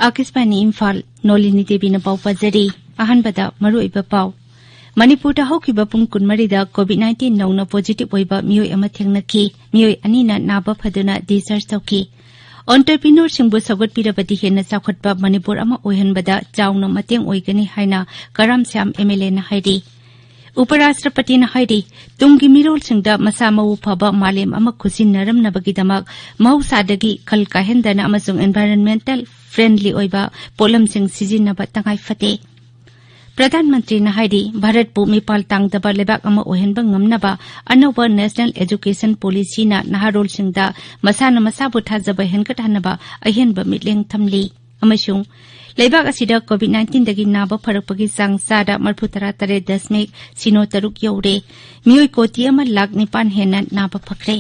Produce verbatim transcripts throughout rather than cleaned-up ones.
ꯑꯥꯀꯥꯁꯕꯥꯅꯤ ꯏꯝꯐꯥꯜ, ꯅꯣꯂꯤꯅꯤ ꯗꯦꯕꯤꯅ ꯄꯥꯎ ꯄꯥꯖꯔꯤ꯫ ꯑꯍꯥꯟꯕꯗ ꯃꯔꯨꯑꯣꯏꯕ ꯄꯥꯎ꯫ ꯃꯅꯤꯄꯨꯔꯗ ꯍꯧꯈꯤꯕ ꯄꯨꯡ ꯀꯨꯟꯃꯔꯤꯗ COVID nineteen ꯅꯧꯅ positive ꯑꯣꯏꯕ ꯃꯤꯑꯣꯏ ꯑꯃ ꯊꯦꯡꯅꯈꯤ꯫ ꯃꯤꯑꯣꯏ ꯑꯅꯤꯅ ꯅꯥꯕ ꯐꯗꯨꯅ discharge ꯇꯧꯈꯤ꯫ Entrepreneurꯁꯤꯡꯕꯨ ꯁꯧꯒꯠꯄꯤꯔꯕꯗꯤ ꯍꯦꯟꯅ ꯆꯥꯎꯈꯠꯄ ꯃꯅꯤꯄꯨꯔ ꯑꯃ ꯑꯣꯏꯍꯟꯕꯗ ꯆꯥꯎꯅ ꯃꯇꯦꯡ ꯑꯣꯏꯒꯅꯤ ꯍꯥꯏꯅ ꯀꯔꯝ ꯁ꯭ꯌꯥꯝ MLAꯅ ꯍꯥꯏꯔꯤ꯫ ꯎꯄꯔꯥꯁꯇ꯭ꯔꯄꯇꯤꯅ ꯍꯥꯏꯔꯤ, ꯇꯨꯡꯒꯤ ꯃꯤꯔꯣꯜꯁꯤꯡꯗ ꯃꯁꯥ ꯃꯎ ꯐꯕ ꯃꯥꯂꯦꯝ ꯑꯃ ꯈꯨꯖꯤꯟꯅꯔꯝꯅꯕꯒꯤꯗꯃꯛ ꯃꯍꯧꯁꯥꯗꯒꯤ ꯈꯜ ꯀꯥꯏꯍꯟꯗꯅ ꯑꯃꯁꯨꯡ environmental friendly ꯑꯣꯏꯕ ꯄꯣꯠꯂꯝꯁꯤꯡ ꯁꯤꯖꯤꯟꯅꯕ ꯇꯉꯥꯏ ꯐꯗꯦ꯫ ꯄ꯭ꯔꯙꯥꯟ ꯃꯟꯇ꯭ꯔꯤꯅ ꯍꯥꯏꯔꯤ, ꯚꯥꯔꯠꯄꯨ ꯃꯤꯄꯥꯜ ꯇꯥꯡꯗꯕ ꯂꯩꯕꯥꯛ ꯑꯃ ꯑꯣꯏꯍꯟꯕ ꯉꯝꯅꯕ ꯑꯅꯧꯕ National Education Policyꯅ ꯅꯍꯥꯔꯣꯜꯁꯤꯡꯗ ꯃꯁꯥꯅ ꯃꯁꯥꯕꯨ ꯊꯥꯖꯕ ꯍꯦꯟꯒꯠꯍꯟꯅꯕ ꯑꯍꯦꯟꯕ ꯃꯤꯠꯌꯦꯡ ꯊꯝꯂꯤ꯫ ꯑꯃꯁꯨꯡ ꯂꯩꯕꯥꯛ ꯑꯁꯤꯗ COVID nineteenꯗꯒꯤ ꯅꯥꯕ ꯐꯔꯛꯄꯒꯤ ꯆꯥꯡ ꯆꯥꯗ ꯃꯔꯤꯐꯨ ꯇꯔꯥ ꯇꯔꯦꯠ ꯗꯁꯃꯤꯛ ꯁꯤꯅꯣ ꯇꯔꯨꯛ ꯌꯧꯔꯦ꯫ ꯃꯤꯑꯣꯏ ꯀꯣꯇꯤ ꯑꯃ ꯂꯥꯈ ꯅꯤꯄꯥꯟ ꯍꯦꯟꯅ ꯅꯥꯕ ꯐꯈ꯭ꯔꯦ꯫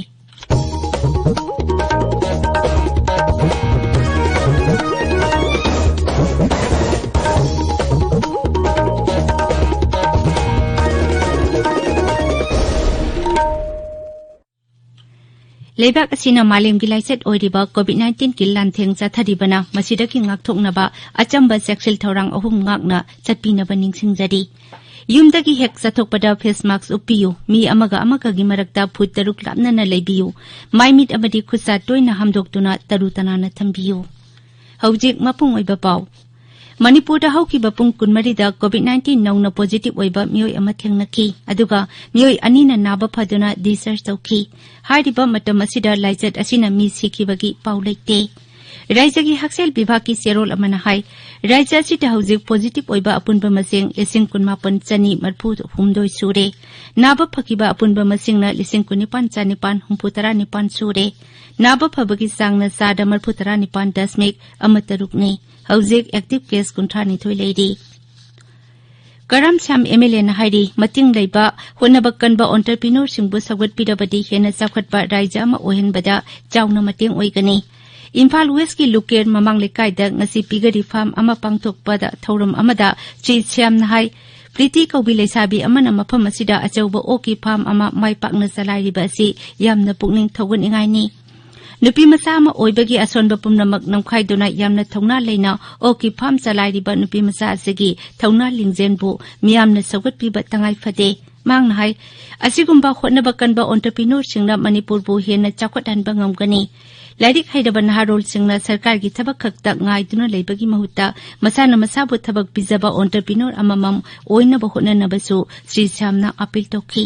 ꯂꯩꯕꯥꯛ ꯑꯁꯤꯅ ꯃꯥꯂꯦꯝꯒꯤ ꯂꯥꯏꯆꯠ ꯑꯣꯏꯔꯤꯕ COVID nineteenꯒꯤ ꯂꯥꯟꯊꯦꯡ ꯆꯠꯊꯔꯤꯕꯅ ꯃꯁꯤꯗꯒꯤ ꯉꯥꯛꯊꯣꯛꯅꯕ ꯑꯆꯝꯕ ꯆꯦꯛꯁꯤꯜ ꯊꯧꯔꯥꯡ ꯑꯍꯨꯝ ꯉꯥꯛꯅ ꯆꯠꯄꯤꯅꯕ ꯅꯤꯡꯁꯤꯡꯖꯔꯤ꯫ ꯌꯨꯝꯗꯒꯤ ꯍꯦꯛ ꯆꯠꯊꯣꯛꯄꯗ face mask ꯎꯞꯄꯤꯌꯨ, ꯃꯤ ꯑꯃꯒ ꯑꯃꯒꯒꯤ ꯃꯔꯛꯇ ꯐꯨꯠ ꯇꯔꯨꯛ ꯂꯥꯞꯅꯅ ꯂꯩꯕꯤꯌꯨ, ꯃꯥꯏꯃꯤꯠ ꯑꯃꯗꯤ ꯈꯨꯠꯁꯥ ꯇꯣꯏꯅ ꯍꯥꯝꯗꯣꯛꯇꯨꯅ ꯇꯔꯨ ꯇꯅꯥꯟꯅ ꯊꯝꯕꯤꯌꯨ꯫ ꯍꯧꯖꯤꯛ ꯃꯄꯨꯡ ꯑꯣꯏꯕ ꯄꯥꯎ꯫ ꯃꯅꯤꯄꯨꯔꯗ ꯍꯧꯈꯤꯕ ꯄꯨꯡ ꯀꯨꯟꯃꯔꯤꯗ COVID nineteen ꯅꯧꯅ positive ꯑꯣꯏꯕ ꯃꯤꯑꯣꯏ ꯑꯃ ꯊꯦꯡꯅꯈꯤ, ꯑꯗꯨꯒ ꯃꯤꯑꯣꯏ ꯑꯅꯤꯅ ꯅꯥꯕ ꯐꯗꯨꯅ discharge ꯇꯧꯈꯤ꯫ ꯍꯥꯏꯔꯤꯕ ꯃꯇꯝ ꯑꯁꯤꯗ ꯂꯥꯏꯆꯠ ꯑꯁꯤꯅ ꯃꯤ ꯁꯤꯈꯤꯕꯒꯤ ꯄꯥꯎ ꯂꯩꯇꯦ꯫ ꯔꯥꯏꯖ꯭ꯌꯒꯤ ꯍꯛꯁꯦꯜ ꯕꯤꯚꯥꯒꯀꯤ ꯆꯦꯔꯣꯜ ꯑꯃꯅ ꯍꯥꯏ, ꯔꯥꯏꯖ꯭ꯌ ꯑꯁꯤꯗ ꯍꯧꯖꯤꯛ positive ꯑꯣꯏꯕ ꯑꯄꯨꯟꯕ ꯃꯁꯤꯡ ꯂꯤꯁꯤꯡ ꯀꯨꯟꯃꯥꯄꯟ ꯆꯅꯤ ꯃꯔꯤꯐꯨ ꯍꯨꯝꯗꯣꯏ ꯁꯨꯔꯦ꯫ ꯅꯥꯕ ꯐꯈꯤꯕ ꯑꯄꯨꯟꯕ ꯃꯁꯤꯡꯅ ꯂꯤꯁꯤꯡ ꯀꯨꯟꯅꯤꯄꯥꯟ ꯆꯅꯤꯄꯥꯟ ꯍꯨꯝꯐꯨ ꯇꯔꯥ ꯅꯤꯄꯥꯟ ꯁꯨꯔꯦ꯫ ꯅꯥꯕ ꯐꯕꯒꯤ ꯆꯥꯡꯅ ꯆꯥꯗ ꯃꯔꯤꯐꯨ ꯇꯔꯥ ꯅꯤꯄꯥꯟ ꯗꯁꯃꯤꯛ ꯑꯃ ꯇꯔꯨꯛꯅꯤ꯫ ꯍꯧꯖꯤꯛ active case ꯀꯨꯟꯊ꯭ꯔꯥ ꯅꯤꯊꯣꯏ ꯂꯩꯔꯤ꯫ ꯀꯔꯝ ꯁ꯭ꯌꯥꯝ MLAꯅ ꯍꯥꯏꯔꯤ, ꯃꯇꯤꯡ ꯂꯩꯕ, ꯍꯣꯠꯅꯕ ꯀꯟꯕ entrepreneurꯁꯤꯡꯕꯨ ꯁꯧꯒꯠꯄꯤꯔꯕꯗꯤ ꯍꯦꯟꯅ ꯆꯥꯎꯈꯠꯄ ꯔꯥꯏꯖ꯭ꯌ ꯑꯃ ꯑꯣꯏꯍꯟꯕꯗ ꯆꯥꯎꯅ ꯃꯇꯦꯡ ꯑꯣꯏꯒꯅꯤ꯫ ꯏꯝꯐꯥꯜ ꯋꯦꯁꯀꯤ ꯂꯨꯀꯦꯔ ꯃꯃꯥꯡ ꯂꯩꯀꯥꯏꯗ ꯉꯁꯤ ꯄꯤꯒꯔꯤ ꯐꯥꯔꯝ ꯑꯃ ꯄꯥꯡꯊꯣꯛꯄꯗ ꯊꯧꯔꯝ ꯑꯃꯗ ꯆꯦ ꯁ꯭ꯌꯥꯝꯅ ꯍꯥꯏ, ꯄ꯭ꯔꯤꯇꯤ ꯀꯧꯕꯤ ꯂꯩꯁꯥꯕꯤ ꯑꯃꯅ ꯃꯐꯝ ꯑꯁꯤꯗ ꯑꯆꯧꯕ ꯑꯣꯛꯀꯤ ꯐꯥꯔꯝ ꯑꯃ ꯃꯥꯏ ꯄꯥꯛꯅ ꯆꯂꯥꯏꯔꯤꯕ ꯑꯁꯤ ꯌꯥꯝꯅ ꯄꯨꯛꯅꯤꯡ ꯊꯧꯒꯠꯅꯤꯡꯉꯥꯏꯅꯤ꯫ ꯅꯨꯄꯤ ꯃꯆꯥ ꯑꯃ ꯑꯣꯏꯕꯒꯤ ꯑꯁꯣꯟꯕ ꯄꯨꯝꯅꯃꯛ ꯅꯝꯈꯥꯏꯗꯨꯅ ꯌꯥꯝꯅ ꯊꯧꯅꯥ ꯂꯩꯅ ꯑꯣꯛꯀꯤ ꯐꯥꯔꯝ ꯆꯂꯥꯏꯔꯤꯕ ꯅꯨꯄꯤ ꯃꯆꯥ ꯑꯁꯤꯒꯤ ꯊꯧꯅꯥ ꯂꯤꯡꯖꯦꯜꯕꯨ ꯃꯤꯌꯥꯝꯅ ꯁꯧꯒꯠꯄꯤꯕ ꯇꯉꯥꯏ ꯐꯗꯦ꯫ ꯃꯍꯥꯛꯅ ꯍꯥꯏ, ꯑꯁꯤꯒꯨꯝꯕ ꯍꯣꯠꯅꯕ ꯀꯟꯕ entrepreneurꯁꯤꯡꯅ ꯃꯅꯤꯄꯨꯔꯕꯨ ꯍꯦꯟꯅ ꯆꯥꯎꯈꯠꯍꯟꯕ ꯉꯝꯒꯅꯤ꯫ ꯂꯥꯏꯔꯤꯛ ꯍꯩꯔꯕ ꯅꯍꯥꯔꯣꯜꯁꯤꯡꯅ ꯁꯔꯀꯥꯔꯒꯤ ꯊꯕꯛ ꯈꯛꯇ ꯉꯥꯏꯗꯨꯅ ꯂꯩꯕꯒꯤ ꯃꯍꯨꯠꯇ ꯃꯁꯥꯅ ꯃꯁꯥꯕꯨ ꯊꯕꯛ ꯄꯤꯖꯕ entrepreneur ꯑꯃꯃꯝ ꯑꯣꯏꯅꯕ ꯍꯣꯠꯅꯅꯕꯁꯨ ꯁ꯭ꯔꯤ ꯁ꯭ꯌꯥꯝꯅ ꯑꯥꯄꯤꯜ ꯇꯧꯈꯤ꯫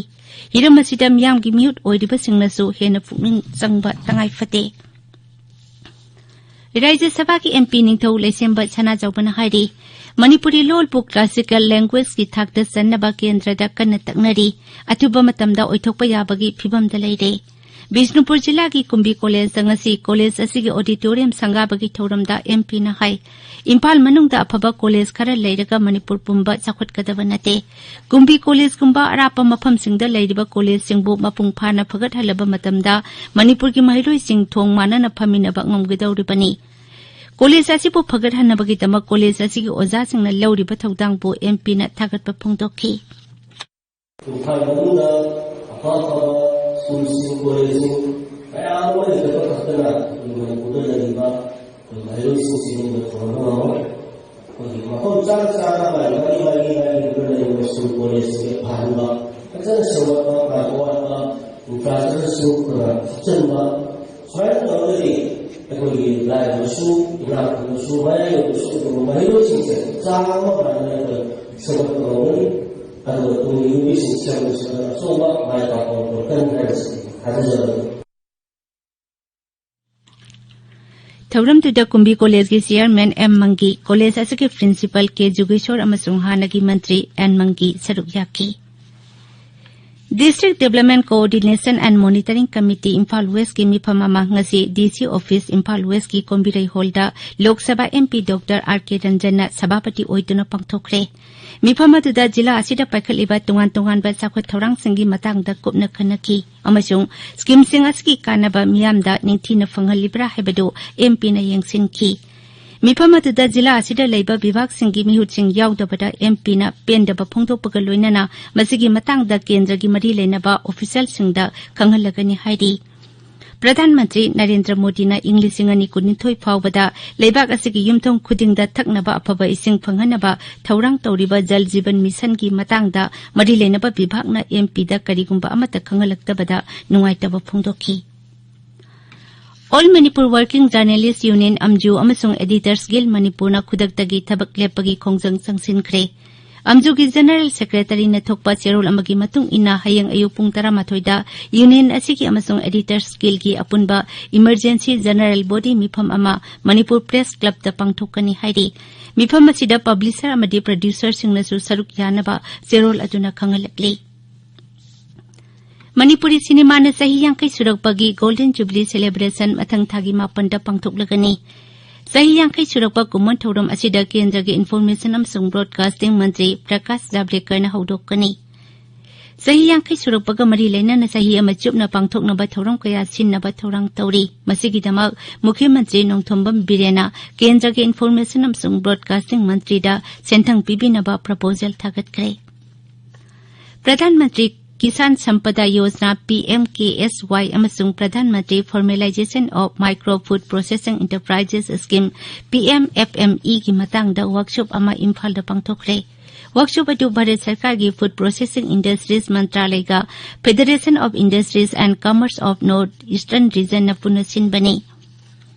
ꯍꯤꯔꯝ ꯑꯁꯤꯗ ꯃꯤꯌꯥꯝꯒꯤ ꯃꯤꯍꯨꯠ ꯑꯣꯏꯔꯤꯕꯁꯤꯡꯅꯁꯨ ꯍꯦꯟꯅ ꯄꯨꯛꯅꯤꯡ ꯆꯪꯕ ꯇꯉꯥꯏ ꯐꯗꯦ꯫ ꯔꯥꯖ꯭ꯌ ꯁꯚꯥꯒꯤ MP ꯅꯤꯡꯊꯧ ꯂꯩꯁꯦꯝꯕ ꯁꯅꯥꯖꯥꯎꯕꯅ ꯍꯥꯏꯔꯤ, ꯃꯅꯤꯄꯨꯔꯤ ꯂꯣꯜꯕꯨ classical languageꯀꯤ ꯊꯥꯛꯇ ꯆꯟꯅꯕ ꯀꯦꯟꯗ꯭ꯔꯗ ꯀꯟꯅ ꯇꯛꯅꯔꯤ꯫ ꯑꯊꯨꯕ ꯃꯇꯝꯗ ꯑꯣꯏꯊꯣꯛꯄ ꯌꯥꯕꯒꯤ ꯐꯤꯚꯝꯗ ꯂꯩꯔꯦ꯫ ꯕꯤꯁꯅꯨꯄꯨꯔ ꯖꯤꯂꯥꯒꯤ ꯀꯨꯝꯕꯤ ꯀꯣꯂꯦꯖꯇ ꯉꯁꯤ ꯀꯣꯂꯦꯖ ꯑꯁꯤꯒꯤ auditorium ꯁꯪꯒꯥꯕꯒꯤ ꯊꯧꯔꯝꯗ MPꯅ ꯍꯥꯏ, ꯏꯝꯐꯥꯜ ꯃꯅꯨꯡꯗ ꯑꯐꯕ ꯀꯣꯂꯦꯖ ꯈꯔ ꯂꯩꯔꯒ ꯃꯅꯤꯄꯨꯔ ꯄꯨꯝꯕ ꯆꯥꯎꯈꯠꯀꯗꯕ ꯅꯠꯇꯦ꯫ ꯀꯨꯝꯕꯤ ꯀꯣꯂꯦꯖꯀꯨꯝꯕ ꯑꯔꯥꯞꯄ ꯃꯐꯝꯁꯤꯡꯗ ꯂꯩꯔꯤꯕ ꯀꯣꯂꯦꯖꯁꯤꯡꯕꯨ ꯃꯄꯨꯡ ꯐꯥꯅ ꯐꯒꯠꯍꯜꯂꯕ ꯃꯇꯝꯗ ꯃꯅꯤꯄꯨꯔꯒꯤ ꯃꯍꯩꯔꯣꯏꯁꯤꯡ ꯊꯣꯡ ꯃꯥꯟꯅꯅ ꯐꯝꯃꯤꯟꯅꯕ ꯉꯝꯒꯗꯧꯔꯤꯕꯅꯤ꯫ ꯀꯣꯂꯦꯖ ꯑꯁꯤꯕꯨ ꯐꯒꯠꯍꯟꯅꯕꯒꯤꯗꯃꯛ ꯀꯣꯂꯦꯖ ꯑꯁꯤꯒꯤ ꯑꯣꯖꯥꯁꯤꯡꯅ ꯂꯧꯔꯤꯕ ꯊꯧꯗꯥꯡꯕꯨ MPꯅ ꯊꯥꯒꯠꯄ ꯐꯣꯡꯗꯣꯛꯈꯤ꯫ ꯏꯝꯐꯥꯜ ꯃꯅꯨꯡꯗ ꯑꯐ ꯑꯐꯕ ꯁ꯭ꯀꯨꯜꯁꯤꯡ, ꯀꯣꯂꯦꯖꯁꯤꯡ ꯃꯌꯥꯝ ꯑꯃ ꯂꯩꯖꯕ ꯈꯛꯇꯅ ꯑꯩꯈꯣꯏ ꯃꯅꯤꯄꯨꯔꯗ ꯂꯩꯔꯤꯕ ꯑꯩꯈꯣꯏ ꯃꯍꯩꯔꯣꯏꯁꯤꯡꯁꯤ ꯍꯦꯟꯅ ꯐꯍꯟꯕ ꯉꯝꯃꯣꯏ꯫ ꯑꯩꯈꯣꯏꯒꯤ ꯃꯐꯝ ꯆꯥꯅ ꯆꯥꯅ ꯃꯥꯒꯤ ꯃꯥꯒꯤ ꯃꯥꯒꯤ ꯃꯥꯒꯤ ꯂꯩꯔꯤꯕ ꯁ꯭ꯀꯨꯜ ꯀꯣꯂꯦꯖꯁꯤꯡꯁꯦ ꯐꯍꯟꯕ, ꯐꯖꯅ ꯁꯦꯝꯒꯠꯄ, ꯃꯥꯏ ꯄꯥꯛꯄ ꯏꯟꯐ꯭ꯔꯥꯁ꯭ꯇ꯭ꯔꯛꯆꯔꯁꯨ ꯈꯔ ꯍꯥꯞꯆꯤꯟꯕ, ꯁꯨꯃꯥꯏꯅ ꯇꯧꯔꯒꯗꯤ ꯑꯩꯈꯣꯏꯒꯤ ꯂꯥꯏꯔꯕꯁꯨ, ꯏꯅꯥꯛ ꯈꯨꯟꯕꯁꯨ, ꯃꯌꯥꯏ ꯑꯣꯏꯕꯁꯨ ꯑꯗꯨꯒꯨꯝꯕ ꯃꯍꯩꯔꯣꯏꯁꯤꯡꯁꯦ ꯆꯥꯡ ꯑꯃ ꯃꯥꯟꯅꯅ ꯑꯩꯈꯣꯏ ꯁꯦꯝꯒꯠꯄ ꯉꯝꯒꯅꯤ꯫ ꯑꯗꯨꯒ ꯇꯨꯡꯒꯤ ꯅꯨꯄꯤꯁꯤꯡ ꯁꯦꯝꯕꯁꯤꯗ ꯑꯆꯧꯕ ꯃꯥꯏ ꯄꯥꯛꯄ ꯄꯨꯔꯛꯀꯅꯤ ꯍꯥꯏꯕꯁꯤ ꯊꯥꯖꯖꯕꯅꯤ꯫ ꯊꯧꯔꯝꯗꯨꯗ ꯀꯨꯝꯕꯤ ꯀꯣꯂꯦꯖꯀꯤ ꯆꯤꯌꯔꯃꯦꯟ ꯑꯦꯝ ꯃꯪꯒꯤ, ꯀꯣꯂꯦꯖ ꯑꯁꯤꯒꯤ ꯄ꯭ꯔꯤꯟꯁꯤꯄꯜ ꯀꯦ ꯖꯨꯒꯦꯁꯣꯔ ꯑꯃꯁꯨꯡ ꯍꯥꯟꯅꯒꯤ ꯃꯟꯇ꯭ꯔꯤ ꯑꯦꯟ ꯃꯪꯒꯤ ꯁꯔꯨꯛ ꯌꯥꯈꯤ꯫ District Development Coordination and Monitoring Committee Imphal ꯋꯦꯁꯀꯤ ꯃꯤꯐꯝ ꯑꯃ ꯉꯁꯤ ꯗꯤ ꯁꯤ ꯑꯣꯐꯤꯁ ꯏꯝꯐꯥꯜ ꯋꯦꯁꯀꯤ ꯀꯣꯝꯕꯤꯔꯩ ꯍꯣꯜꯗ Lok Sabha M P doctor R ꯀꯦ ꯔꯟꯖꯟꯅ ꯁꯚꯥꯄꯇꯤ ꯑꯣꯏꯗꯨꯅ ꯄꯥꯡꯊꯣꯛꯈ꯭ꯔꯦ꯫ ꯃꯤꯐꯝ ꯑꯗꯨꯗ ꯖꯤꯂꯥ ꯑꯁꯤꯗ ꯄꯥꯏꯈꯠꯂꯤꯕ ꯇꯣꯉꯥꯟ ꯇꯣꯉꯥꯟꯕ ꯆꯥꯎꯈꯠ ꯊꯧꯔꯥꯡꯁꯤꯡꯒꯤ ꯃꯇꯥꯡꯗ ꯀꯨꯞꯅ ꯈꯟꯅꯈꯤ ꯑꯃꯁꯨꯡ ꯁ꯭ꯀꯤꯝꯁꯤꯡ ꯑꯁꯤꯒꯤ ꯀꯥꯟꯅꯕ ꯃꯤꯌꯥꯝꯗ ꯅꯤꯡꯊꯤꯅ ꯐꯪꯍꯜꯂꯤꯕ꯭ꯔꯥ ꯍꯥꯏꯕꯗꯨ ꯑꯦꯝ ꯄꯤꯅ ꯌꯦꯡꯁꯤꯟꯈꯤ꯫ ꯃꯤꯐꯝ ꯑꯗꯨꯗ ꯖꯤꯂꯥ ꯑꯁꯤꯗ ꯂꯩꯕ ꯕꯤꯚꯥꯒꯁꯤꯡꯒꯤ ꯃꯤꯍꯨꯠꯁꯤꯡ ꯌꯥꯎꯗꯕꯗ ꯑꯦꯝ ꯄꯤꯅ ꯄꯦꯟꯗꯕ ꯐꯣꯡꯗꯣꯛꯄꯒ ꯂꯣꯏꯅꯅ ꯃꯁꯤꯒꯤ ꯃꯇꯥꯡꯗ ꯀꯦꯟꯗ꯭ꯔꯒꯤ ꯃꯔꯤ ꯂꯩꯅꯕ ꯑꯣꯐꯤꯁꯤꯌꯦꯜꯁꯤꯡꯗ ꯈꯪꯍꯜꯂꯒꯅꯤ ꯍꯥꯏꯔꯤ꯫ ꯄ꯭ꯔꯙꯥꯟ ꯃꯟꯇ꯭ꯔꯤ ꯅꯔꯦꯟꯗ꯭ꯔ ꯃꯣꯗꯤꯅ ꯏꯪ ꯂꯤꯁꯤꯡ ꯑꯅꯤ ꯀꯨꯟꯅꯤꯊꯣꯏ ꯐꯥꯎꯕꯗ ꯂꯩꯕꯥꯛ ꯑꯁꯤꯒꯤ ꯌꯨꯝꯊꯣꯡ ꯈꯨꯗꯤꯡꯗ ꯊꯛꯅꯕ ꯑꯐꯕ ꯏꯁꯤꯡ ꯐꯪꯍꯟꯅꯕ ꯊꯧꯔꯥꯡ ꯇꯧꯔꯤꯕ ꯖꯜ ꯖꯤꯕꯟ ꯃꯤꯁꯟꯒꯤ ꯃꯇꯥꯡꯗ ꯃꯔꯤ ꯂꯩꯅꯕ ꯕꯤꯚꯥꯒꯅ ꯑꯦꯝ ꯄꯤꯗ ꯀꯔꯤꯒꯨꯝꯕ ꯑꯃꯠꯇ ꯈꯪꯍꯜꯂꯛꯇꯕꯗ ꯅꯨꯡꯉꯥꯏꯇꯕ ꯐꯣꯡꯗꯣꯛꯈꯤ꯫ All Manipur Working Journalist Union, ꯑꯝꯖꯨ, ꯑꯃꯁꯨꯡ Editors Guild ꯃꯅꯤꯄꯨꯔꯅ ꯈꯨꯗꯛꯇꯒꯤ ꯊꯕꯛ ꯂꯦꯞꯄꯒꯤ ꯈꯣꯡꯖꯪ ꯆꯪꯁꯤꯟꯈ꯭ꯔꯦ꯫ ꯑꯝꯖꯨꯒꯤ ꯖꯦꯅꯔꯦꯜ ꯁꯦꯀ꯭ꯔꯦꯇꯔꯤꯅ ꯊꯣꯛꯄ ꯆꯦꯔꯣꯜ ꯑꯃꯒꯤ ꯃꯇꯨꯡ ꯏꯟꯅ ꯍꯌꯦꯡ ꯑꯌꯨꯛ ꯄꯨꯡ ꯇꯔꯥꯃꯥꯊꯣꯏꯗ ꯌꯨꯅꯤꯌꯟ ꯑꯁꯤꯒꯤ ꯑꯃꯁꯨꯡ Editors Guild ꯒꯤ ꯑꯄꯨꯟꯕ ꯏꯃꯔꯖꯦꯟꯁꯤ ꯖꯦꯅꯔꯦꯜ ꯕꯣꯗꯤ ꯃꯤꯐꯝ ꯑꯃ ꯃꯅꯤꯄꯨꯔ ꯄ꯭ꯔꯦꯁ ꯀ꯭ꯂꯕꯇ ꯄꯥꯡꯊꯣꯛꯀꯅꯤ ꯍꯥꯏꯔꯤ꯫ ꯃꯤꯐꯝ ꯑꯁꯤꯗ ꯄꯕ꯭ꯂꯤꯁꯔ ꯑꯃꯗꯤ ꯄ꯭ꯔꯗ꯭ꯌꯨꯁꯔꯁꯤꯡꯅꯁꯨ ꯁꯔꯨꯛ ꯌꯥꯅꯕ ꯆꯦꯔꯣꯜ ꯑꯗꯨꯅ ꯈꯪꯍꯜꯂꯛꯂꯤ꯫ ꯃꯅꯤꯄꯨꯔꯤ ꯁꯤꯅꯦꯃꯥꯅ ꯆꯍꯤ ꯌꯥꯡꯈꯩ ꯁꯨꯔꯛꯄꯒꯤ ꯒꯣꯜꯗꯟ ꯖꯨꯕꯤꯂꯤ ꯁꯦꯂꯦꯕ꯭ꯔꯦꯁꯟ ꯃꯊꯪ ꯊꯥꯒꯤ ꯃꯥꯄꯟꯗ ꯄꯥꯡꯊꯣꯛꯂꯒꯅꯤ꯫ ꯆꯍꯤ ꯌꯥꯡꯈꯩ ꯁꯨꯔꯛꯄ ꯀꯨꯝꯑꯣꯟ ꯊꯧꯔꯝ ꯑꯁꯤꯗ ꯀꯦꯟꯗ꯭ꯔꯒꯤ ꯏꯟꯐꯣꯔꯃꯦꯁꯟ ꯑꯃꯁꯨꯡ ꯕ꯭ꯔꯣꯗꯀꯥꯁꯇꯤꯡ ꯃꯟꯇ꯭ꯔꯤ ꯄ꯭ꯔꯀꯥꯁ ꯖꯥꯕ꯭ꯗꯦꯀꯔꯅ ꯍꯧꯗꯣꯛꯀꯅꯤ꯫ ꯆꯍꯤ ꯌꯥꯡꯈꯩ ꯁꯨꯔꯛꯄꯒ ꯃꯔꯤ ꯂꯩꯅꯅ ꯆꯍꯤ ꯑꯃ ꯆꯨꯞꯅ ꯄꯥꯡꯊꯣꯛꯅꯕ ꯊꯧꯔꯝ ꯀꯌꯥ ꯁꯤꯟꯅꯕ ꯊꯧꯔꯥꯡ ꯇꯧꯔꯤ꯫ ꯃꯁꯤꯒꯤꯗꯃꯛ ꯃꯨꯈ꯭ꯌ ꯃꯟꯇ꯭ꯔꯤ ꯅꯣꯡꯊꯣꯝꯕꯝ ꯕꯤꯔꯦꯟꯅ ꯀꯦꯟꯗ꯭ꯔꯒꯤ ꯏꯟꯐꯣꯔꯃꯦꯁꯟ ꯑꯃꯁꯨꯡ ꯕ꯭ꯔꯣꯗꯀꯥꯁꯇꯤꯡ ꯃꯟꯇ꯭ꯔꯤꯗ ꯁꯦꯟꯊꯪ ꯄꯤꯕꯤꯅꯕ ꯄ꯭ꯔꯄꯣꯖꯦꯜ ꯊꯥꯒꯠꯈ꯭ꯔꯦ꯫ Pradhan Mantri Kisan Sampada Yojana, P M K S Y, ꯑꯃꯁꯨꯡ Pradhan Mantri formalisation of micro food processing enterprises scheme, P M F M ꯏꯒꯤ ꯃꯇꯥꯡꯗ ꯋꯥꯛꯁꯣꯞ ꯑꯃ ꯏꯝꯐꯥꯜꯗ ꯄꯥꯡꯊꯣꯛꯈ꯭ꯔꯦ꯫ ꯋꯥꯛꯁꯣꯞ ꯑꯗꯨ ꯚꯥꯔꯠ ꯁꯔꯀꯥꯔꯒꯤ ꯐꯨꯗ ꯄ꯭ꯔꯣꯁꯦꯁꯤꯡ ꯏꯟꯗꯁꯇ꯭ꯔꯤꯁ ꯃꯟꯇ꯭ꯔꯥꯂꯌꯒ Federation of Industries and Commerce of North Eastern Regionꯅ ꯄꯨꯟꯅ ꯁꯤꯟꯕꯅꯤ꯫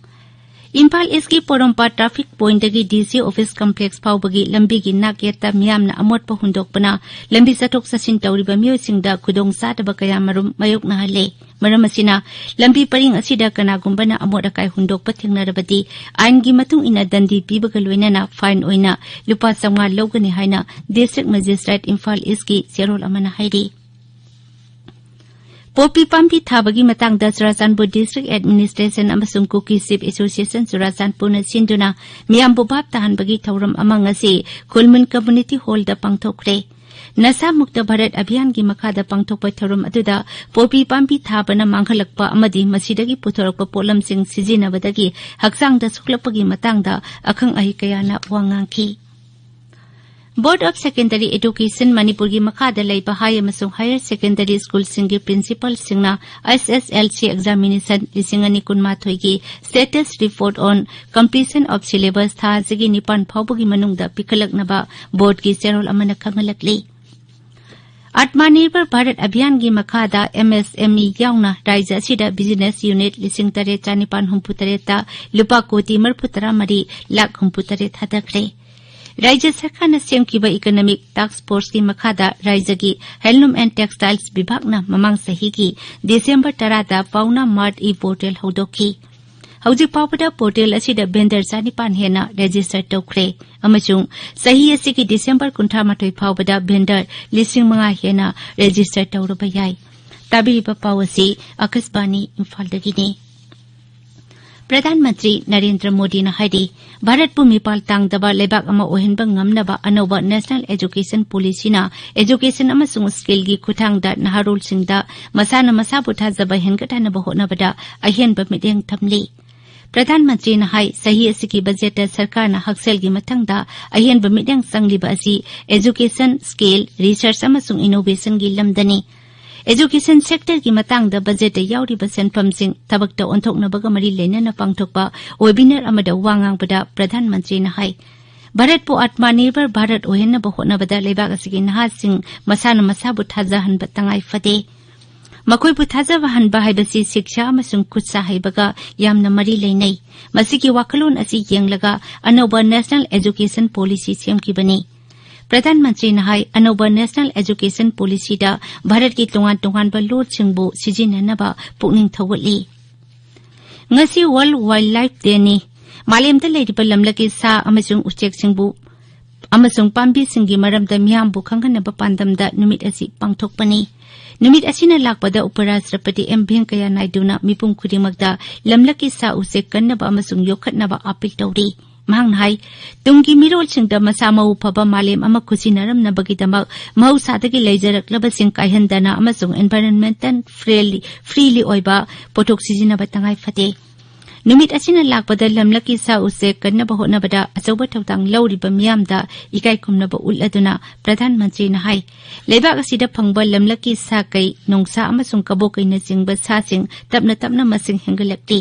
ꯏꯝꯐꯥꯜ ꯏꯁꯀꯤ ꯄꯣꯔꯣꯝꯄꯥꯠ ꯇ꯭ꯔꯥꯐꯤꯛ ꯄꯣꯏꯟꯗꯒꯤ ꯗꯤ ꯁꯤ ꯑꯣꯐꯤꯁ ꯀꯝꯄ꯭ꯂꯦꯛꯁ ꯐꯥꯎꯕꯒꯤ ꯂꯝꯕꯤꯒꯤ ꯅꯥꯛꯌꯦꯠꯇ ꯃꯤꯌꯥꯝꯅ ꯑꯃꯣꯠꯄ ꯍꯨꯟꯗꯣꯛꯄꯅ ꯂꯝꯕꯤ ꯆꯠꯊꯣꯛ ꯆꯠꯁꯤꯟ ꯇꯧꯔꯤꯕ ꯃꯤꯑꯣꯏꯁꯤꯡꯗ ꯈꯨꯗꯣꯡꯆꯥꯗꯕ ꯀꯌꯥꯃꯔꯨꯝ ꯃꯥꯌꯣꯛꯅꯍꯜꯂꯦ꯫ ꯃꯔꯝ ꯑꯁꯤꯅ, ꯂꯝꯕꯤ ꯄꯔꯤꯡ ꯑꯁꯤꯗ ꯀꯅꯥꯒꯨꯝꯕꯅ ꯑꯃꯣꯠ ꯑꯀꯥꯏ ꯍꯨꯟꯗꯣꯛꯄ ꯊꯦꯡꯅꯔꯕꯗꯤ ꯑꯥꯏꯟꯒꯤ ꯃꯇꯨꯡ ꯏꯟꯅ ꯗꯟꯗꯤ ꯄꯤꯕꯒ ꯂꯣꯏꯅꯅ ꯐꯥꯏꯟ ꯑꯣꯏꯅ ꯂꯨꯄꯥ ꯆꯥꯝꯃꯉꯥ ꯂꯧꯒꯅꯤ ꯍꯥꯏꯅ ꯗꯤꯁꯇ꯭ꯔꯤꯛ ꯃꯦꯖꯤꯁꯇ꯭ꯔꯦꯠ ꯏꯝꯐꯥꯜ ꯏꯁꯀꯤ ꯆꯦꯔꯣꯜ ꯑꯃꯅ ꯍꯥꯏꯔꯤ꯫ ꯄꯣꯄꯤ ꯄꯥꯝꯕꯤ ꯊꯥꯕꯒꯤ ꯃꯇꯥꯡꯗ ꯆꯨꯔꯥꯆꯥꯟꯄꯨꯔ District Administration ꯑꯃꯁꯨꯡ Kuki Chief Association ꯆꯨꯔꯥꯆꯥꯟꯄꯨꯔꯅ ꯁꯤꯟꯗꯨꯅ ꯃꯤꯌꯥꯝꯕꯨ ꯚꯥꯞ ꯇꯥꯍꯟꯕꯒꯤ ꯊꯧꯔꯝ ꯑꯃ ꯉꯁꯤ ꯈꯨꯜꯃꯨꯟ Community Hallꯗ ꯄꯥꯡꯊꯣꯛꯈ꯭ꯔꯦ꯫ ꯅꯁꯥ ꯃꯨꯛꯇ ꯚꯥꯔꯠ ꯑꯚꯤꯌꯥꯟꯒꯤ ꯃꯈꯥꯗ ꯄꯥꯡꯊꯣꯛꯄ ꯊꯧꯔꯝ ꯑꯗꯨꯗ ꯄꯣꯄꯤ ꯄꯥꯝꯕꯤ ꯊꯥꯕꯅ ꯃꯥꯡꯍꯜꯂꯛꯄ ꯑꯃꯗꯤ ꯃꯁꯤꯗꯒꯤ ꯄꯨꯊꯣꯔꯛꯄ ꯄꯣꯠꯂꯝꯁꯤꯡ ꯁꯤꯖꯤꯟꯅꯕꯗꯒꯤ ꯍꯛꯆꯥꯡꯗ ꯁꯣꯛꯂꯛꯄꯒꯤ ꯃꯇꯥꯡꯗ ꯑꯈꯪ ꯑꯍꯩ ꯀꯌꯥꯅ ꯋꯥ ꯉꯥꯡꯈꯤ꯫ Board of Secondary Education ꯃꯅꯤꯄꯨꯔꯒꯤ ꯃꯈꯥꯗ ꯂꯩꯕ ꯍꯥꯏ ꯑꯃꯁꯨꯡ ꯍꯥꯌꯔ ꯁꯦꯀꯦꯟꯗꯔꯤ ꯁ꯭ꯀꯨꯜꯁꯤꯡꯒꯤ ꯄ꯭ꯔꯤꯟꯁꯤꯄꯥꯜꯁꯤꯡꯅ SSLC examination ꯂꯤꯁꯤꯡ ꯑꯅꯤ ꯀꯨꯟꯃꯥꯊꯣꯏꯒꯤ status report on completion of syllabus ꯊꯥ ꯑꯁꯤꯒꯤ ꯅꯤꯄꯥꯟ ꯐꯥꯎꯕꯒꯤ ꯃꯅꯨꯡꯗ ꯄꯤꯈꯠꯂꯛꯅꯕ ꯕꯣꯔꯗꯀꯤ ꯆꯦꯔꯣꯜ ꯑꯃꯅ ꯈꯪꯍꯜꯂꯛꯂꯤ꯫ ꯑꯥꯠꯃꯅꯤꯔꯚꯔ ꯚꯥꯔꯠ ꯑꯚꯤꯌꯥꯟꯒꯤ ꯃꯈꯥꯗ MSME ꯌꯥꯎꯅ ꯔꯥꯖ꯭ꯌ ꯑꯁꯤꯗ business unit ꯂꯤꯁꯤꯡ ꯇꯔꯦꯠ ꯆꯥꯅꯤꯄꯥꯟ ꯍꯨꯝꯐꯨ ꯇꯔꯦꯠꯇ ꯂꯨꯄꯥ ꯀꯣꯇꯤ ꯃꯔꯤꯐꯨ ꯇꯔꯥ ꯃꯔꯤ ꯂꯥꯈ ꯍꯨꯝꯐꯨ ꯇꯔꯦꯠ ꯊꯥꯗꯈ꯭ꯔꯦ꯫ ꯔꯥꯖ꯭ꯌ ꯁꯔꯀꯥꯔꯅ ꯁꯦꯝꯈꯤꯕ Economic Task Forceꯀꯤ ꯃꯈꯥꯗ ꯔꯥꯖ꯭ꯌꯒꯤ Handloom and Textiles ꯕꯤꯚꯥꯒꯅ ꯃꯃꯥꯡ ꯆꯍꯤꯒꯤ ꯗꯤꯁꯦꯝꯕꯔ ꯇꯔꯥꯗ Pawna Mart e-portal ꯍꯧꯗꯣꯛꯈꯤ꯫ ꯍꯧꯖꯤꯛ ꯐꯥꯎꯕꯗ portal ꯑꯁꯤꯗ vendor ꯆꯥꯅꯤꯄꯥꯟ ꯍꯦꯟꯅ register ꯇꯧꯈ꯭ꯔꯦ ꯑꯃꯁꯨꯡ ꯆꯍꯤ ꯑꯁꯤꯒꯤ ꯗꯤꯁꯦꯝꯕꯔ ꯀꯨꯟꯊ꯭ꯔꯥ ꯃꯥꯊꯣꯏ ꯐꯥꯎꯕꯗ vendor ꯂꯤꯁꯤꯡ ꯃꯉꯥ ꯍꯦꯟꯅ register ꯇꯧꯔꯕ ꯌꯥꯏ꯫ ꯇꯥꯕꯤꯔꯤꯕ ꯄꯥꯎ ꯑꯁꯤ ꯑꯥꯀꯥꯁꯕꯥꯅꯤ ꯏꯝꯐꯥꯜꯗꯒꯤꯅꯤ꯫ ꯄ꯭ꯔꯙꯥꯟ ꯃꯟꯇ꯭ꯔꯤ ꯅꯔꯦꯟꯗ꯭ꯔ ꯃꯣꯗꯤꯅ ꯍꯥꯏꯔꯤ, ꯚꯥꯔꯠꯄꯨ ꯃꯤꯄꯥꯜ ꯇꯥꯡꯗꯕ ꯂꯩꯕꯥꯛ ꯑꯃ ꯑꯣꯏꯍꯟꯕ ꯉꯝꯅꯕ ꯑꯅꯧꯕ National Education Policyꯅ education ꯑꯃꯁꯨꯡ skillꯒꯤ ꯈꯨꯠꯊꯥꯡꯗ ꯅꯍꯥꯔꯣꯜꯁꯤꯡꯗ ꯃꯁꯥꯅ ꯃꯁꯥꯕꯨ ꯊꯥꯖꯕ ꯍꯦꯟꯒꯠꯍꯟꯅꯕ ꯍꯣꯠꯅꯕꯗ ꯑꯍꯦꯟꯕ ꯃꯤꯠꯌꯦꯡ ꯊꯝꯂꯤ꯫ ꯄ꯭ꯔꯙꯥꯟ ꯃꯟꯇ꯭ꯔꯤꯅ ꯍꯥꯏ, ꯆꯍꯤ ꯑꯁꯤꯒꯤ ꯕꯖꯦꯠꯇ ꯁꯔꯀꯥꯔꯅ ꯍꯛꯁꯦꯜꯒꯤ ꯃꯊꯪꯗ ꯑꯍꯦꯟꯕ ꯃꯤꯠꯌꯦꯡ ꯆꯪꯂꯤꯕ ꯑꯁꯤ education, skill, research ꯑꯃꯁꯨꯡ innovationꯒꯤ ꯂꯝꯗꯅꯤ꯫ Education sectorꯒꯤ ꯃꯇꯥꯡꯗ ꯕꯖꯦꯠꯇ ꯌꯥꯎꯔꯤꯕ ꯁꯦꯟꯐꯝꯁꯤꯡ ꯊꯕꯛꯇ ꯑꯣꯟꯊꯣꯛꯅꯕꯒ ꯃꯔꯤ ꯂꯩꯅꯅ ꯄꯥꯡꯊꯣꯛꯄ webinar ꯑꯃꯗ ꯋꯥ ꯉꯥꯡꯕꯗ ꯄ꯭ꯔꯙꯥꯟ ꯃꯟꯇ꯭ꯔꯤꯅ ꯍꯥꯏ, ꯚꯥꯔꯠꯄꯨ ꯑꯥꯠꯃꯅꯤꯔꯚꯔ ꯚꯥꯔꯠ ꯑꯣꯏꯍꯟꯅꯕ ꯍꯣꯠꯅꯕꯗ ꯂꯩꯕꯥꯛ ꯑꯁꯤꯒꯤ ꯅꯍꯥꯁꯤꯡ ꯃꯁꯥꯅ ꯃꯁꯥꯕꯨ ꯊꯥꯖꯍꯟꯕ ꯇꯉꯥꯏ ꯐꯗꯦ꯫ ꯃꯈꯣꯏꯕꯨ ꯊꯥꯖꯕ ꯍꯟꯕ ꯍꯥꯏꯕꯁꯤ ꯁꯤꯛꯁꯥ ꯑꯃꯁꯨꯡ ꯈꯨꯠꯁꯥ ꯍꯩꯕꯒ ꯌꯥꯝꯅ ꯃꯔꯤ ꯂꯩꯅꯩ꯫ ꯃꯁꯤꯒꯤ ꯋꯥꯈꯜꯂꯣꯟ ꯑꯁꯤ ꯌꯦꯡꯂꯒ ꯑꯅꯧꯕ National Education Policy ꯁꯦꯝꯈꯤꯕꯅꯤ꯫ ꯄ꯭ꯔꯙꯥꯟ ꯃꯟꯇ꯭ꯔꯤꯅ ꯍꯥꯏ, ꯑꯅꯧꯕ National Education Policyꯗ ꯚꯥꯔꯠꯀꯤ ꯇꯣꯉꯥꯟ ꯇꯣꯉꯥꯟꯕ ꯂꯣꯜꯁꯤꯡꯕꯨ ꯁꯤꯖꯤꯟꯅꯅꯕ ꯄꯨꯛꯅꯤꯡ ꯊꯧꯒꯠꯂꯤ꯫ ꯉꯁꯤ World Wildlife Dayꯅꯤ꯫ ꯃꯥꯂꯦꯝꯗ ꯂꯩꯔꯤꯕ ꯂꯝꯂꯛꯀꯤ ꯁꯥ ꯑꯃꯁꯨꯡ ꯎꯆꯦꯛꯁꯤꯡꯕꯨ ꯑꯃꯁꯨꯡ ꯄꯥꯝꯕꯤꯁꯤꯡꯒꯤ ꯃꯔꯝꯗ ꯃꯤꯌꯥꯝꯕꯨ ꯈꯪꯍꯟꯅꯕ ꯄꯥꯟꯗꯝꯗ ꯅꯨꯃꯤꯠ ꯑꯁꯤ ꯄꯥꯡꯊꯣꯛꯄꯅꯤ꯫ ꯅꯨꯃꯤꯠ ꯑꯁꯤꯅ ꯂꯥꯛꯄꯗ ꯎꯄꯔꯥꯁꯇ꯭ꯔꯄꯇꯤ ꯑꯦꯝ ꯚꯦꯡꯀꯌꯥ ꯅꯥꯏꯗꯨꯅ ꯃꯤꯄꯨꯝ ꯈꯨꯗꯤꯡꯃꯛꯇ ꯂꯝꯂꯛꯀꯤ ꯁꯥ ꯎꯆꯦꯛ ꯀꯟꯅꯕ ꯑꯃꯁꯨꯡ ꯌꯣꯛꯈꯠꯅꯕ ꯑꯥꯄꯤꯜ ꯇꯧꯔꯤ꯫ ꯃꯍꯥꯛꯅ ꯍꯥꯏ, ꯇꯨꯡꯒꯤ ꯃꯤꯔꯣꯜꯁꯤꯡꯗ ꯃꯁꯥ ꯃꯎ ꯐꯕ ꯃꯥꯂꯦꯝ ꯑꯃ ꯈꯨꯠꯁꯤꯟꯅꯔꯝꯅꯕꯒꯤꯗꯃꯛ ꯃꯍꯧꯁꯥꯗꯒꯤ ꯂꯩꯖꯔꯛꯂꯕꯁꯤꯡ ꯀꯥꯏꯍꯟꯗꯅ ꯑꯃꯁꯨꯡ environmental friendly, freely ꯑꯣꯏꯕ ꯄꯣꯠꯊꯣꯛ ꯁꯤꯖꯤꯟꯅꯕ ꯇꯉꯥꯏ ꯐꯗꯦ꯫ ꯅꯨꯃꯤꯠ ꯑꯁꯤꯅ ꯂꯥꯛꯄꯗ ꯂꯝꯂꯛꯀꯤ ꯁꯥ ꯎꯆꯦꯛ ꯀꯟꯅꯕ ꯍꯣꯠꯅꯕꯗ ꯑꯆꯧꯕ ꯊꯧꯗꯥꯡ ꯂꯧꯔꯤꯕ ꯃꯤꯌꯥꯝꯗ ꯏꯀꯥꯏ ꯈꯨꯝꯅꯕ ꯎꯠꯂꯗꯨꯅ ꯄ꯭ꯔꯙꯥꯟ ꯃꯟꯇ꯭ꯔꯤꯅ ꯍꯥꯏ, ꯂꯩꯕꯥꯛ ꯑꯁꯤꯗ ꯐꯪꯕ ꯂꯝꯂꯛꯀꯤ ꯁꯥ ꯀꯩ, ꯅꯣꯡꯁꯥ ꯑꯃꯁꯨꯡ ꯀꯕꯣꯀꯩꯅꯆꯤꯡꯕ ꯁꯥꯁꯤꯡ ꯇꯞꯅ ꯇꯞꯅ ꯃꯁꯤꯡ ꯍꯦꯟꯒꯠꯂꯛꯂꯤ꯫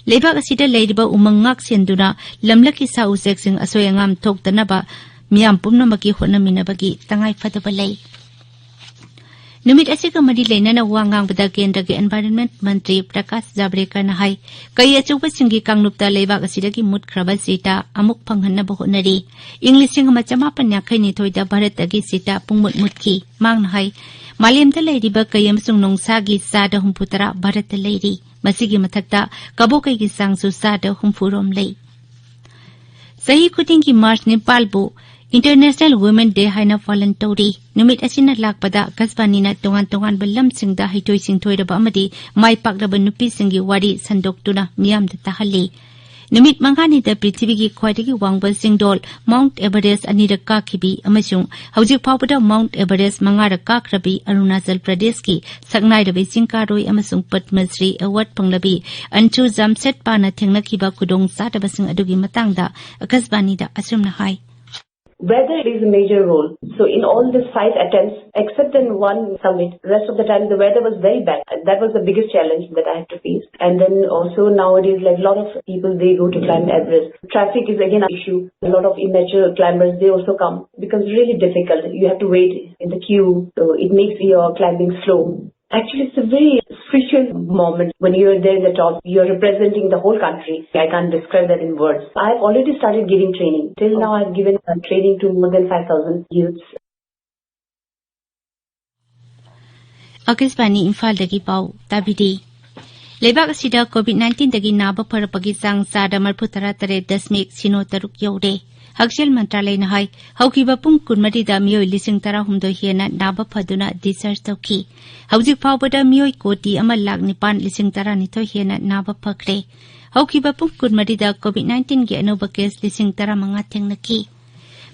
ꯂꯩꯕꯥꯛ ꯑꯁꯤꯗ ꯂꯩꯔꯤꯕ ꯎꯃꯪ ꯉꯥꯛ ꯁꯦꯟꯗꯨꯅ ꯂꯝꯂꯛꯀꯤ ꯁꯥ ꯎꯆꯦꯛꯁꯤꯡ ꯑꯁꯣꯏ ꯑꯉꯥꯝ ꯊꯣꯛꯇꯅꯕ ꯃꯤꯌꯥꯝ ꯄꯨꯝꯅꯃꯛꯀꯤ ꯍꯣꯠꯅꯃꯤꯟꯅꯕꯒꯤ ꯇꯉꯥꯏ ꯐꯗꯕ ꯂꯩ꯫ ꯅꯨꯃꯤꯠ ꯑꯁꯤꯒ ꯃꯔꯤ ꯂꯩꯅꯅ ꯋꯥ ꯉꯥꯡꯕꯗ ꯀꯦꯟꯗ꯭ꯔꯒꯤ environment ꯃꯟꯇ꯭ꯔꯤ ꯄ꯭ꯔꯀꯥꯁ ꯖꯥꯕ꯭ꯔꯦꯀꯔꯅ ꯍꯥꯏ, ꯀꯩ ꯑꯆꯧꯕꯁꯤꯡꯒꯤ ꯀꯥꯡꯂꯨꯞꯇ ꯂꯩꯕꯥꯛ ꯑꯁꯤꯗꯒꯤ ꯃꯨꯠꯈ꯭ꯔꯕ ꯆꯤꯇꯥ ꯑꯃꯨꯛ ꯐꯪꯍꯟꯅꯕ ꯍꯣꯠꯅꯔꯤ꯫ ꯏꯪ ꯂꯤꯁꯤꯡ ꯑꯃ ꯆꯃꯥꯄꯟ ꯌꯥꯡꯈꯩ ꯅꯤꯊꯣꯏꯗ ꯚꯥꯔꯠꯇꯒꯤ ꯆꯤꯇꯥ ꯄꯨꯡꯃꯨꯠ ꯃꯨꯠꯈꯤ꯫ ꯃꯍꯥꯛꯅ ꯍꯥꯏ, ꯃꯥꯂꯦꯝꯗ ꯂꯩꯔꯤꯕ ꯀꯩ ꯑꯃꯁꯨꯡ ꯅꯣꯡꯁꯥꯒꯤ ꯆꯥꯗ ꯍꯨꯝꯐꯨ ꯇꯔꯥ ꯚꯥꯔꯠꯇ ꯂꯩꯔꯤ꯫ ꯃꯁꯤꯒꯤ ꯃꯊꯛꯇ ꯀꯕꯣꯀꯩꯒꯤ ꯆꯥꯡꯁꯨ ꯆꯥꯗ ꯍꯨꯝꯐꯨ ꯔꯣꯝ ꯂꯩ꯫ ꯆꯍꯤ ꯈꯨꯗꯤꯡꯒꯤ ꯃꯥꯔꯆ ꯅꯤꯄꯥꯜꯕꯨ International Women Day ꯍꯥꯏꯅ ꯄꯥꯂꯟ ꯇꯧꯔꯤ꯫ ꯅꯨꯃꯤꯠ ꯑꯁꯤꯅ ꯂꯥꯛꯄꯗ ꯑꯀꯥꯁꯕꯥꯅꯤꯅ ꯇꯣꯉꯥꯟ ꯇꯣꯉꯥꯟꯕ ꯂꯝꯁꯤꯡꯗ ꯍꯩꯊꯣꯏ ꯁꯤꯡꯊꯣꯏꯔꯕ ꯑꯃꯗꯤ ꯃꯥꯏ ꯄꯥꯛꯂꯕ ꯅꯨꯄꯤꯁꯤꯡꯒꯤ ꯋꯥꯔꯤ ꯁꯟꯗꯣꯛꯇꯨꯅ ꯃꯤꯌꯥꯝꯗ ꯇꯥꯍꯜꯂꯤ꯫ ꯅꯨꯃꯤꯠ ꯃꯉꯥꯅꯤꯗ ꯄ꯭ꯔꯤꯊꯤꯕꯤꯒꯤ ꯈ꯭ꯋꯥꯏꯗꯒꯤ ꯋꯥꯡꯕ ꯆꯤꯡꯗꯣꯜ ꯃꯥꯎꯟꯠ ꯑꯦꯚꯔꯦꯁ ꯑꯅꯤꯔꯛ ꯀꯥꯈꯤꯕꯤ ꯑꯃꯁꯨꯡ ꯍꯧꯖꯤꯛ ꯐꯥꯎꯕꯗ ꯃꯥꯎꯟꯠ ꯑꯦꯚꯔꯦꯁ ꯃꯉꯥꯔꯛ ꯀꯥꯈ꯭ꯔꯕꯤ ꯑꯔꯨꯅꯥꯆꯜ ꯄ꯭ꯔꯗꯦꯁꯀꯤ ꯁꯛꯅꯥꯏꯔꯕꯤ ꯆꯤꯡꯀꯥꯔꯣꯏ ꯑꯃꯁꯨꯡ ꯄꯗꯃ ꯁ꯭ꯔꯤ ꯑꯦꯋꯥꯔꯗ ꯐꯪꯂꯕꯤ ꯑꯟꯁꯨ ꯖꯥꯝꯁꯦꯠꯄꯥꯅ ꯊꯦꯡꯅꯈꯤꯕ ꯈꯨꯗꯣꯡ ꯆꯥꯗꯕꯁꯤꯡ ꯑꯗꯨꯒꯤ ꯃꯇꯥꯡꯗ ꯑꯀꯥꯁꯕꯥꯅꯤꯗ ꯑꯁꯨꯝꯅ ꯍꯥꯏ꯫ Weather plays a major role. So in all these five attempts, except in one summit, rest of the time the weather was very bad. That was the biggest challenge that I had to face. And then also nowadays, like, a lot of people, they go to climb Everest. Traffic is again an issue. A lot of immature climbers, they also come. It becomes really difficult. You have to wait in the queue. So it makes your climbing slow. Actually, it's a very special moment when you're there in the top. You're representing the whole country. I can't describe that in words. I've already started giving training. Till now, I've given uh, training to more than five thousand youths. ꯑꯀꯥꯁꯕꯥꯅꯤ ꯏꯝꯐꯥꯜꯗꯒꯤ ꯄꯥꯎ ꯇꯥꯕꯤꯔꯤ꯫ ꯂꯩꯕꯥꯛ ꯑꯁꯤꯗ COVID nineteen ꯗꯒꯤ ꯅꯥꯕ ꯐꯔꯛꯄꯒꯤ ꯆꯥꯡ ꯆꯥꯗ ꯃꯔꯤꯐꯨ ꯇꯔꯥ ꯇꯔꯦꯠ ꯗꯁꯃꯤꯛ ꯁꯤꯅꯣ ꯇꯔꯨꯛ ꯌꯧꯔꯦ꯫ ꯍꯛꯁꯦꯜ ꯃꯟꯇ꯭ꯔꯥꯂꯌꯅ ꯍꯥꯏ, ꯍꯧꯈꯤꯕ ꯄꯨꯡ ꯀꯨꯟꯃꯔꯤꯗ ꯃꯤꯑꯣꯏ ꯂꯤꯁꯤꯡ ꯇꯔꯥꯍꯨꯝꯗꯣꯏ ꯍꯦꯟꯅ ꯅꯥꯕ ꯐꯗꯨꯅ discharge ꯇꯧꯈꯤ꯫ ꯍꯧꯖꯤꯛ ꯐꯥꯎꯕꯗ ꯃꯤꯑꯣꯏ ꯀꯣꯇꯤ ꯑꯃ ꯂꯥꯈ ꯅꯤꯄꯥꯟ ꯂꯤꯁꯤꯡ ꯇꯔꯥꯅꯤꯊꯣꯏ ꯍꯦꯟꯅ ꯅꯥꯕ ꯐꯈ꯭ꯔꯦ꯫ ꯍꯧꯈꯤꯕ ꯄꯨꯡ ꯀꯨꯟꯃꯔꯤꯗ COVID nineteenꯒꯤ ꯑꯅꯧꯕ case ꯂꯤꯁꯤꯡ ꯇꯔꯥꯃꯉꯥ ꯊꯦꯡꯅꯈꯤ꯫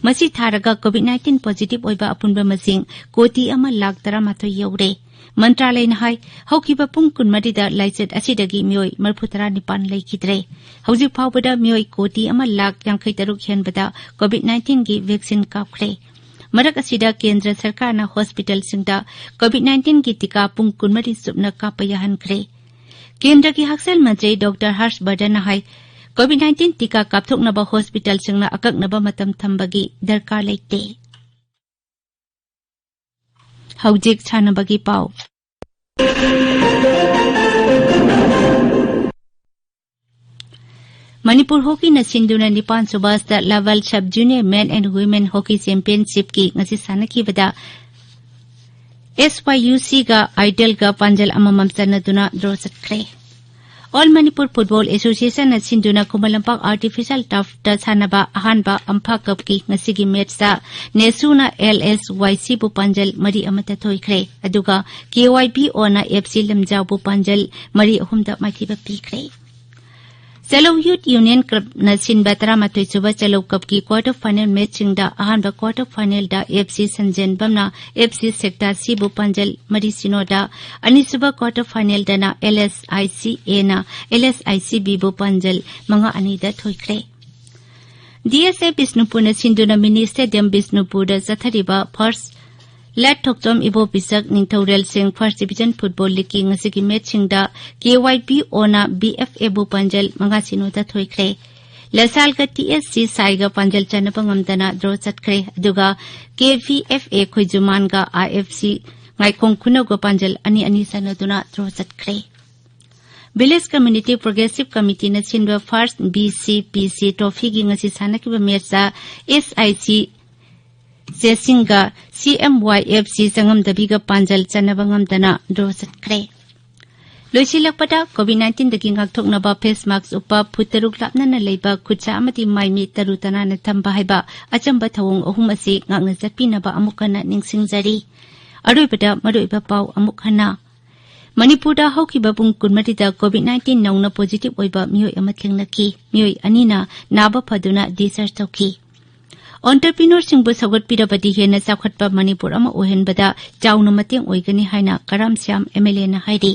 ꯃꯁꯤ ꯊꯥꯔꯒ COVID nineteen positive ꯑꯣꯏꯕ ꯑꯄꯨꯟꯕ ꯃꯁꯤꯡ ꯀꯣꯇꯤ ꯑꯃ ꯂꯥꯈ ꯇꯔꯥꯃꯥꯊꯣꯏ ꯌꯧꯔꯦ꯫ ꯃꯟꯇ꯭ꯔꯥꯂꯌꯅ ꯍꯥꯏ, ꯍꯧꯈꯤꯕ ꯄꯨꯡ ꯀꯨꯟꯃꯔꯤꯗ ꯂꯥꯏꯆꯠ ꯑꯁꯤꯗꯒꯤ ꯃꯤꯑꯣꯏ ꯃꯔꯤꯐꯨꯇꯔꯥ ꯅꯤꯄꯥꯟ ꯂꯩꯈꯤꯗ꯭ꯔꯦ꯫ ꯍꯧꯖꯤꯛ ꯐꯥꯎꯕꯗ ꯃꯤꯑꯣꯏ ꯀꯣꯇꯤ ꯑꯃ ꯂꯥꯈ ꯌꯥꯡꯈꯩ ꯇꯔꯨꯛ ꯍꯦꯟꯕꯗ COVID nineteenꯒꯤ vaccine ꯀꯥꯞꯈ꯭ꯔꯦ꯫ ꯃꯔꯛ ꯑꯁꯤꯗ ꯀꯦꯟꯗ꯭ꯔ ꯁꯔꯀꯥꯔꯅ hospitalꯁꯤꯡꯗ COVID nineteenꯒꯤ ꯇꯤꯀꯥ ꯄꯨꯡ ꯀꯨꯟꯃꯔꯤ ꯆꯨꯞꯅ ꯀꯥꯞꯄ ꯌꯥꯍꯟꯈ꯭ꯔꯦ꯫ ꯀꯦꯟꯗ꯭ꯔꯒꯤ ꯍꯛꯁꯦꯜ ꯃꯟꯇ꯭ꯔꯤ ꯗꯣꯛꯇꯔ ꯍꯔꯁ ꯕꯔꯙꯟꯅ ꯍꯥꯏ, COVID nineteen ꯇꯤꯀꯥ ꯀꯥꯞꯊꯣꯛꯅꯕ hospitalꯁꯤꯡꯅ ꯑꯀꯛꯅꯕ ꯃꯇꯝ ꯊꯝꯕꯒꯤ ꯗꯔꯀꯥꯔ ꯂꯩꯇꯦ꯫ ꯍꯧꯖꯤꯛ ꯁꯥꯟꯅꯕꯒꯤ ꯄꯥꯎ꯫ ꯃꯅꯤꯄꯨꯔ ꯍꯣꯀꯤꯅ ꯁꯤꯟꯗꯨꯅ ꯅꯤꯄꯥꯟ ꯁꯨꯕ state level sub junior men and women hockey championshipꯀꯤ ꯉꯁꯤ ꯁꯥꯟꯅꯈꯤꯕꯗ SYUCꯒ Idolꯒ ꯄꯥꯟꯖꯜ ꯑꯃꯃꯝ ꯆꯟꯅꯗꯨꯅ draw ꯆꯠꯈ꯭ꯔꯦ꯫ All Manipur Football Associationꯅ ꯁꯤꯟꯗꯨꯅ ꯈꯨꯃꯟ ꯂꯝꯄꯥꯛ artificial turfꯇ ꯁꯥꯟꯅꯕ ꯑꯍꯥꯟꯕ ꯑꯝꯐꯥ cupꯀꯤ ꯉꯁꯤꯒꯤ matchꯇ NESUꯅ LSYCꯕꯨ ꯄꯥꯟꯖꯜ ꯃꯔꯤ ꯑꯃꯗ ꯊꯣꯏꯈ꯭ꯔꯦ꯫ ꯑꯗꯨꯒ KYBOꯅ FC ꯂꯝꯖꯥꯎꯕꯨ ꯄꯥꯟꯖꯜ ꯃꯔꯤ ꯑꯍꯨꯝꯗ ꯃꯥꯏꯊꯤꯕ ꯄꯤꯈ꯭ꯔꯦ꯫ ꯆꯂꯧ Youth Union Clubꯅ ꯁꯤꯟꯕ ꯇꯔꯥꯃꯥꯊꯣꯏ ꯁꯨꯕ ꯆꯂꯧ cupꯀꯤ quarter final matchꯁꯤꯡꯗ ꯑꯍꯥꯟꯕ quarter finalꯗ FC ꯁꯟꯖꯦꯟꯕꯝꯅ FC Sector Cꯕꯨ ꯄꯥꯟꯖꯜ ꯃꯔꯤ ꯁꯤꯅꯣꯗ, ꯑꯅꯤꯁꯨꯕ quarter finalꯗꯅ LSICAꯅ LSICBꯕꯨ ꯄꯥꯟꯖꯜ ꯃꯉꯥ ꯑꯅꯤꯗ ꯊꯣꯏꯈ꯭ꯔꯦ꯫ DSA ꯕꯤꯁꯅꯨꯄꯨꯔꯅ ꯁꯤꯟꯗꯨꯅ mini stadium ꯕꯤꯁꯅꯨꯄꯨꯔꯗ ꯆꯠꯊꯔꯤꯕ first Late Thokchom Ibobisak ꯅꯤꯡꯊꯧꯔꯦꯜ ꯁꯤꯡ first division football leagueꯀꯤ ꯉꯁꯤꯒꯤ matchꯁꯤꯡꯗ KYBOꯅ BFAꯕꯨ ꯄꯥꯟꯖꯜ ꯃꯉꯥ ꯁꯤꯅꯣꯗ ꯊꯣꯏꯈ꯭ꯔꯦ꯫ ꯂꯁꯥꯜꯒ TSC ꯁꯥꯏꯒ ꯄꯥꯟꯖꯜ ꯆꯟꯅꯕ ꯉꯝꯗꯅ draw ꯆꯠꯈ꯭ꯔꯦ꯫ ꯑꯗꯨꯒ KVFA ꯈꯣꯏꯖꯨꯃꯥꯟꯒ IFC ꯉꯥꯏꯈꯣꯡ ꯈꯨꯅꯧꯒ ꯄꯥꯟꯖꯜ ꯑꯅꯤ ꯑꯅꯤ ꯆꯟꯅꯗꯨꯅ draw ꯆꯠꯈ꯭ꯔꯦ꯫ Village Community Progressive Committeeꯅ ꯁꯤꯟꯕ first BCPC trophyꯒꯤ ꯉꯁꯤ ꯁꯥꯟꯅꯈꯤꯕ matchꯇ SIC ꯆꯦꯁꯤꯡꯒ CMYFC ꯆꯉꯝꯗꯕꯤꯒ ꯄꯥꯟꯖꯜ ꯆꯟꯅꯕ ꯉꯝꯗꯅ draw ꯆꯠꯈ꯭ꯔꯦ꯫ ꯂꯣꯏꯁꯤꯜꯂꯛꯄꯗ, ꯀꯣꯚꯤꯗ ꯅꯥꯏꯟꯇꯤꯟꯗꯒꯤ ꯉꯥꯛꯊꯣꯛꯅꯕ ꯐꯦꯁ ꯃꯥꯛꯁ ꯎꯞꯄ, ꯐꯨꯠ ꯇꯔꯨꯛ ꯂꯥꯞꯅꯅ ꯂꯩꯕ, ꯈꯨꯠꯁꯥ ꯑꯃꯗꯤ ꯃꯥꯏ ꯃꯤꯠ ꯇꯔꯨ ꯇꯅꯥꯟꯅ ꯊꯝꯕ ꯍꯥꯏꯕ ꯑꯆꯝꯕ ꯊꯧꯑꯣꯡ ꯑꯍꯨꯝ ꯑꯁꯤ ꯉꯥꯛꯅ ꯆꯠꯄꯤꯅꯕ ꯑꯃꯨꯛ ꯍꯟꯅ ꯅꯤꯡꯁꯤꯡꯖꯔꯤ꯫ ꯑꯔꯣꯏꯕꯗ ꯃꯔꯨꯑꯣꯏꯕ ꯄꯥꯎ ꯑꯃꯨꯛ ꯍꯟꯅ꯫ ꯃꯅꯤꯄꯨꯔꯗ ꯍꯧꯈꯤꯕ ꯄꯨꯡ ꯀꯨꯟꯃꯔꯤꯗ ꯀꯣꯚꯤꯗ ꯅꯥꯏꯟꯇꯤꯟ ꯅꯧꯅ ꯄꯣꯖꯤꯇꯤꯚ ꯑꯣꯏꯕ ꯃꯤꯑꯣꯏ ꯑꯃ ꯊꯦꯡꯅꯈꯤ꯫ ꯃꯤꯑꯣꯏ ꯑꯅꯤꯅ ꯅꯥꯕ ꯐꯗꯨꯅ ꯗꯤꯁꯆꯥꯔꯖ ꯇꯧꯈꯤ꯫ ꯑꯣꯟꯇꯔꯄ꯭ꯔꯤꯅꯣꯔꯁꯤꯡꯕꯨ ꯁꯧꯒꯠꯄꯤꯔꯕꯗꯤ ꯍꯦꯟꯅ ꯆꯥꯎꯈꯠꯄ ꯃꯅꯤꯄꯨꯔ ꯑꯃ ꯑꯣꯏꯍꯟꯕꯗ ꯆꯥꯎꯅ ꯃꯇꯦꯡ ꯑꯣꯏꯒꯅꯤ ꯍꯥꯏꯅ ꯀꯔꯥꯝ ꯁ꯭ꯌꯥꯝ ꯑꯦꯝ ꯑꯦꯜ ꯑꯦꯅ ꯍꯥꯏꯔꯤ꯫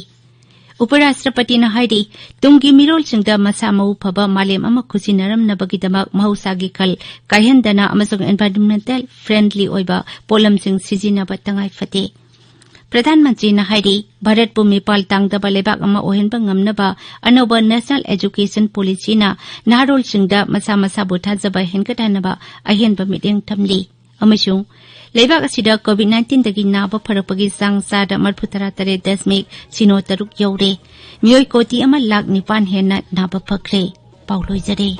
ꯎꯄꯔꯥꯁꯇ꯭ꯔꯄꯇꯤꯅ ꯍꯥꯏꯔꯤ, ꯇꯨꯡꯒꯤ ꯃꯤꯔꯣꯜꯁꯤꯡꯗ ꯃꯁꯥ ꯃꯎ ꯐꯕ ꯃꯥꯂꯦꯝ ꯑꯃ ꯈꯨꯖꯤꯟꯅꯔꯝꯅꯕꯒꯤꯗꯃꯛ ꯃꯍꯧꯁꯥꯒꯤ ꯈꯜ ꯀꯥꯏꯍꯟꯗꯅ ꯑꯃꯁꯨꯡ ꯏꯟꯚꯥꯏꯔꯣꯟꯃꯦꯟꯇꯦꯜ ꯐ꯭ꯔꯦꯟꯗꯂꯤ ꯑꯣꯏꯕ ꯄꯣꯠꯂꯝꯁꯤꯡ ꯁꯤꯖꯤꯟꯅꯕ ꯇꯉꯥꯏ ꯐꯗꯦ꯫ ꯄ꯭ꯔꯙꯥꯟ ꯃꯟꯇ꯭ꯔꯤꯅ ꯍꯥꯏꯔꯤ, ꯚꯥꯔꯠꯄꯨ ꯃꯤꯄꯥꯜ ꯇꯥꯡꯗꯕ ꯂꯩꯕꯥꯛ ꯑꯃ ꯑꯣꯏꯍꯟꯕ ꯉꯝꯅꯕ ꯑꯅꯧꯕ ꯅꯦꯁꯅꯦꯜ ꯑꯦꯖꯨꯀꯦꯁꯟ ꯄꯣꯂꯤꯁꯤꯅ ꯅꯍꯥꯔꯣꯜꯁꯤꯡꯗ ꯃꯁꯥ ꯃꯁꯥꯕꯨ ꯊꯥꯖꯕ ꯍꯦꯟꯒꯠꯍꯟꯅꯕ ꯑꯍꯦꯟꯕ ꯃꯤꯠꯌꯦꯡ ꯊꯝꯂꯤ꯫ ꯑꯃꯁꯨꯡ ꯂꯩꯕꯥꯛ ꯑꯁꯤꯗ ꯀꯣꯚꯤꯗ ꯅꯥꯏꯟꯇꯤꯟꯗꯒꯤ ꯅꯥꯕ ꯐꯔꯛꯄꯒꯤ ꯆꯥꯡ ꯆꯥꯗ ꯃꯔꯤꯐꯨ ꯇꯔꯥ ꯇꯔꯦꯠ ꯗꯁꯃꯤꯛ ꯁꯤꯅꯣ ꯇꯔꯨꯛ ꯌꯧꯔꯦ꯫ ꯃꯤꯑꯣꯏ ꯀꯣꯇꯤ ꯑꯃ ꯂꯥꯛ ꯅꯤꯄꯥꯟ ꯍꯦꯟꯅ ꯅꯥꯕ ꯐꯈ꯭ꯔꯦ꯫ ꯄꯥꯎ ꯂꯣꯏꯖꯔꯦ꯫